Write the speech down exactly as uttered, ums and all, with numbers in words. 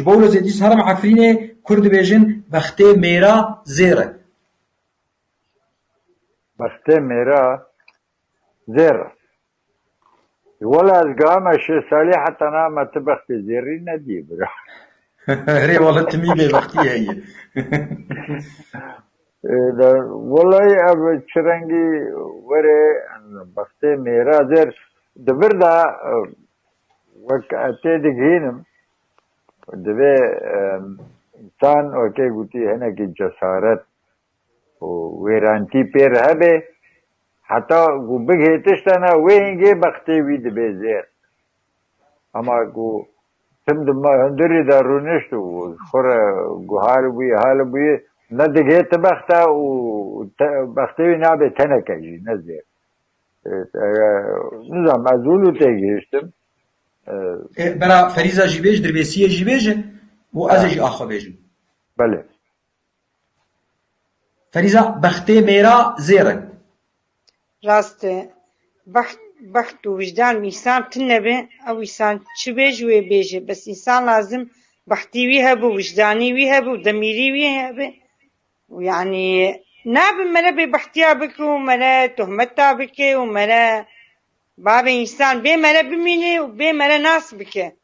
Ji bo wilo zêdî ji herim Efrînê Kurd dibêjin bextê mêra zêr e. Bextê mêra zêr. Wela ez gama şêst salî heta niha me ti bextê zêrî nedî bira. Rê wele timî bêbextî heye. Welay ev çi rengî were bextê mêra zêr di vir de wek ez tê digihînim divê însan wekê gotî hinekî cesaret û wêrantî pê re hebe heta ku bigihê tiştene wê hingê bextê wî dibe zêr. Ama ku tim di hundirî de rûnişt û xwe re guhar bûye, hal bûye, nedigihê ti bexte û bextê wî nabe teneke jî, ne zêr. Nizam ez wilo têgihiştim. Bera Ferîza jî bêj, Dirbêsiyê jî bêje û ez ê jî axwe bêjim. Belê. Ferîza, bextê mêra zêr e. Rast e. Bext, bext û wijdan însan tune be, ew însan çi bêj wê bêje. Bes însan lazim behtî wî hebû, wijdanî wî hebû, demîrî wî hebe. Û yanî nabe mere bêbextiya bike û mere tohmeta bike û mere bavê însan bê mere bimîne û bê mere nas bike.